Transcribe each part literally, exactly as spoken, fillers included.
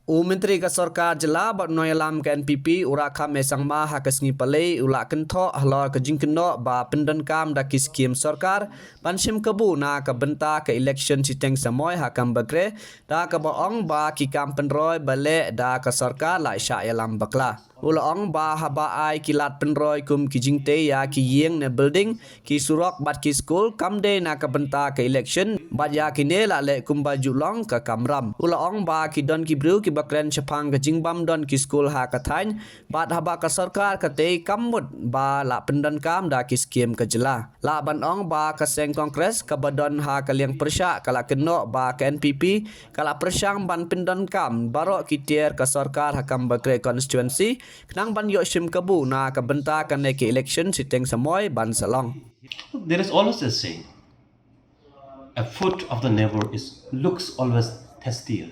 U Myntri ka Sorkar Jylla bad u Nongïalam ka N P P, u Rakkam A Sangma, ha ka sngi Palei u la kynthoh halor ka jingkynnoh ba pyndonkam da ki skim sorkar ban shim kabu na ka bynta ka election shiteng samoi ha Gambegre, da kaba ong ba ki kam pynroi ba leh da ka sorkar la shah ïalam bakla. U la ong ba haba ai ki lad pynroi kum ki jingtei ïa ki ïing ne building, ki surok bad ki skul, kam dei na ka bynta ka election, bad ïa kine la leh kumba ju long ka kamram. U la ong ba ki don ki briew kiba kren shaphang ka jingbym don ki skul ha ka thaiñ, bad haba ka sorkar ka tei kam mut ba la pyndonkam da ki skim ka jylla. Lah ban ong ba ka seng Congress kaba don ha ka liang pyrshah ka la kynnoh ba ka N P P ka la pyrshang ban pyndonkam baroh ki tiar ka sorkar ha Gambegre constituency, khnang ban ïoh shim kabu na ka bynta kane ka election shiteng samoi ban sa long. There is always a saying, a foot of the neighbor is looks always tastier,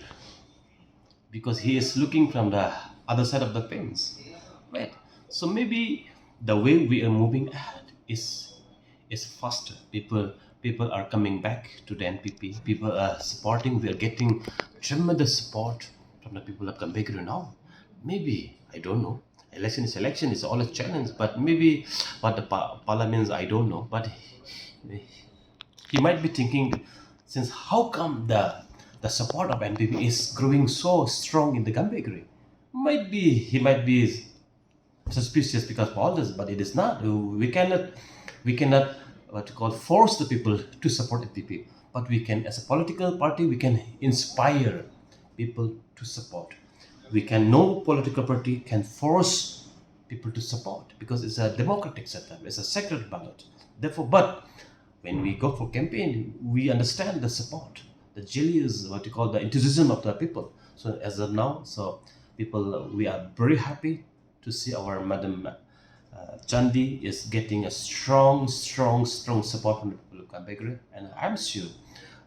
because he is looking from the other side of the fence, right? So maybe the way we are moving ahead is is faster. People people are coming back to the N P P. People are supporting. We are getting tremendous support from the people of Gambegre now. Maybe, I don't know. Election is election. It's all a challenge. But maybe what the pa- parliament, I don't know. But he, he might be thinking, since how come the the support of N P P is growing so strong in the Gambegre? Might be he might be suspicious because of all this, but it is not. We cannot, we cannot, what you call, force the people to support N P P. But we can, as a political party, we can inspire people to support. We can, no political party can force people to support because it's a democratic setup, it's a secret ballot. Therefore, but when we go for campaign, we understand the support, the jealous, what you call, the enthusiasm of the people. So as of now, so people, we are very happy to see our Madam uh, Chandi is getting a strong, strong, strong support from the people of Gambegre, and I'm sure,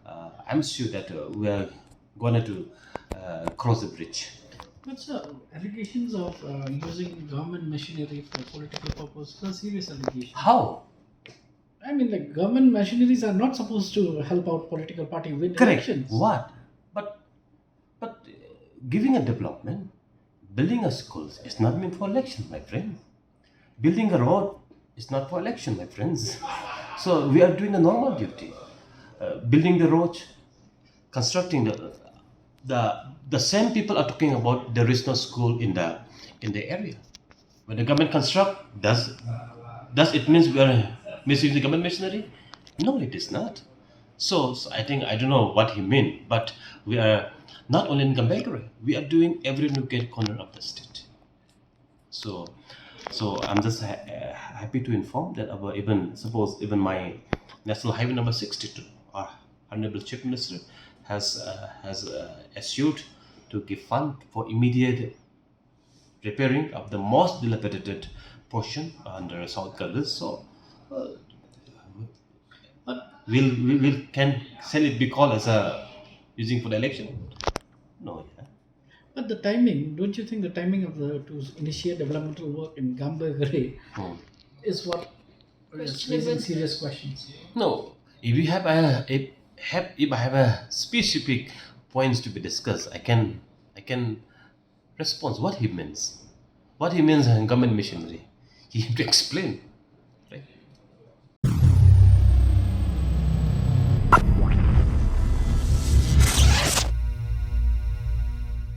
uh, I'm sure that uh, we are going to uh, cross the bridge. But sir, allegations of uh, using government machinery for political purposes are serious allegations. How? I mean, like, government machineries are not supposed to help out political party win Correct. Elections. What? But but uh, giving a development, building a school is not meant for election, my friend. Building a road is not for election, my friends. So we are doing a normal duty. Uh, building the road, constructing the the the same people are talking about there is no school in the in the area. When the government construct, does does it means we are misusing the government machinery? No, it is not. So, so I think I don't know what he meant, but we are not only in Gambegre, we are doing every nook and corner of the state. So, so I'm just ha- uh, happy to inform that our even suppose even my National Highway number sixty-two, our Honorable Chief Minister has uh, has uh, assured to give fund for immediate repairing of the most dilapidated portion under South Gully. So, uh, we'll, we will can shall it be called as a using for the election? No, yeah. But the timing, don't you think the timing of the to initiate developmental work in Gambegre Hmm. is what is raising Questionable. Serious questions? No, if we have a if have if I have a specific points to be discussed, I can I can respond what he means. What he means in government machinery. He have to explain.